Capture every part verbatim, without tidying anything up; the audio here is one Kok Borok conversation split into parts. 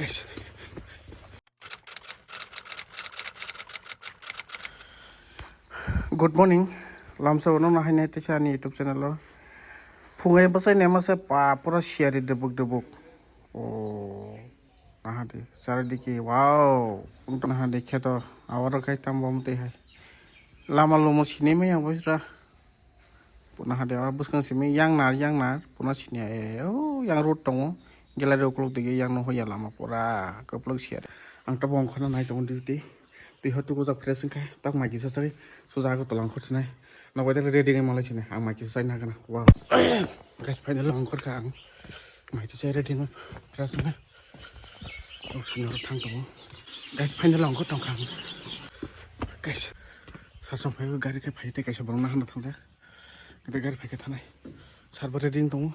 Good morning. Lamsa bono nahai nai teisa ani YouTube channel o. Phungai bwsai naima se pa pura siyari debuk debuk. O nahadi charidiki wow. Nahadi kheto awaro khai tambo mtwi hai. Lama lumo sinimaya bwsra. Puna hade o bwskang simi yang nar, yang nar, puna sini, eh, oh, yang road tongo. Gallery ukuluk dige yang no hoya lama pura kwplwk siya. Ang tabuk ongkhorna nai tongo duty. Twi ho tuku jak fresh wngkha, tak mai kisa sai, suja Agartala ongkhor sinai. Nobai dale ready ngai malai sinai, ang mai kisa sai nagana. Wow. Guys, finally ongkhor kha ang. Mai kisa ready ngai fresh wngkha. Tok sini ro thang tongo. Guys, finally ongkhor tong kha ang. Guys, sasong phai gari khe phai tei kaisa borok nahana thangjak. Kete gari phaikhe thanai. Sir bo ready wng tongo.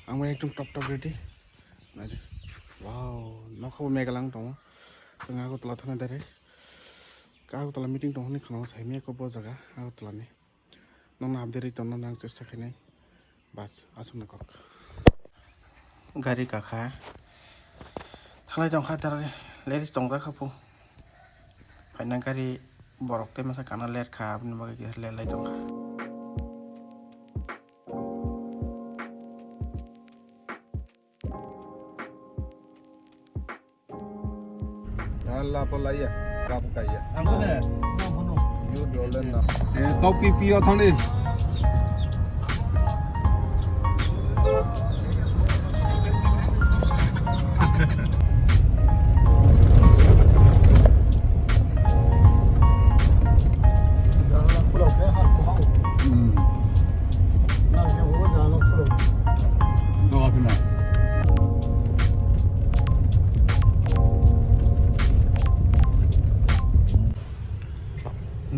Ang bo ekdom top top ready. Naidi. Wow, nokha bo megalang tongo. Chwng Agartala thana direct. Agartala meeting tong hwnwi khwnao sai maya kok bo jaga Agartala ni. Nokno update rwi tongna nang chesta khainai. Bas, aswk na kok. Gari kakha. Thanglai tongkha direct. Ladies tongjakha phu. Phaina gari borok tei masa kana let kha, aboni bagwi kisa let lai tongkha. Yalla polaiya, kapu kaiya. Ang ko de. Yu dolen na. Eh, kau pipi o thangni.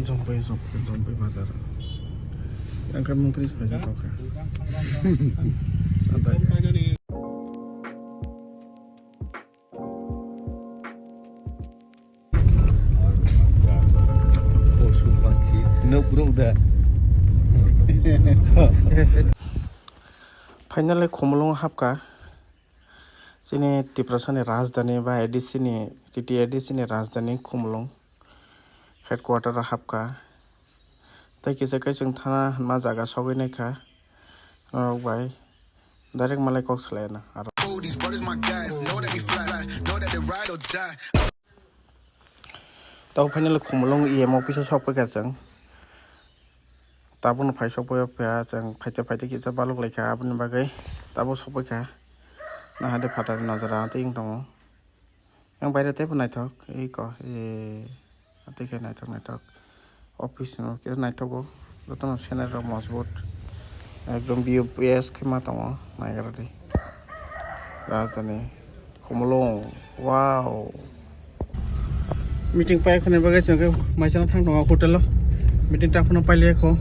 Jompai, jompai, jompai bazar. Ang khe mungkri soi kha. Posu pakhi. Nukruk da. Finally, Khumulwng hapkha. Chini Tiprasani rajdhani ba A D C ni, T T A D C ni rajdhani Khumulwng headquarter o hapkha. Tei kisa khe chwng thana hwnma jaga sogwi naikha. Norok bai direct malai kok salaina aro. Tabuk finally Khumulwng E M office o sokpaikha chwng. Tabukno phai sokpaio phiya chwng phaite phaite kisa balok laikha, aboni bagwi tabuk sokpaikha. Nahade phatar najra tei wng tongo. Yang baire teibo naithok, eko, e, tei khe naithok naithok. Office no khe naithogo, jotono scenery rok mojbut. Ekdom view best khe ma tongo, naigra di. Rajdhani Khumulwng, wow. Meeting pai khwnai bagwi chwng khe maisa thang tongo hotel o. Meeting ta phano pailai kho.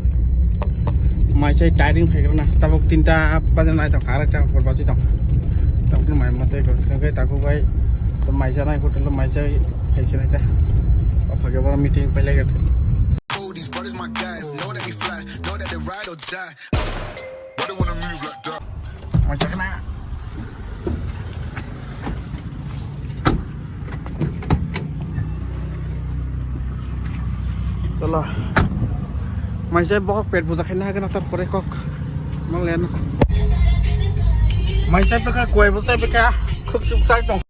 Mai chai tiring phaigrana. Tabuk tinta baja nai tong, arekta hor baji tong. Tabuk mai ma chai ko, sengkai taku bai. To mai chai nai hotel o mai chai phai se nai ta. O phage boro meeting pailai gate. These brothers my guys, know that we fly, know that they ride or die. Brother wanna move like that. Mai chai kana. Chalo. Mai chai bok pet puja khaina hagana tar pore kok. Mang len. Mai chai peka koi bo chai peka. Khuk suk chai tong.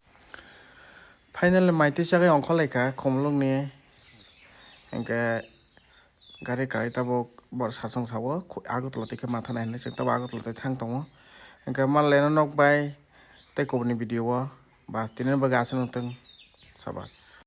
Finally mai twi chagai ongkhor lai kha Khumulwng ni. Hingke gari kai tabuk bor sachung sao khu-, Agartala twi khe ma thanai hinwi chwng tabuk Agartala twi thang tongo. Hingke mal leno nok bai tei kubuni video o bas tini bagwi aswk nung thung. Sabas.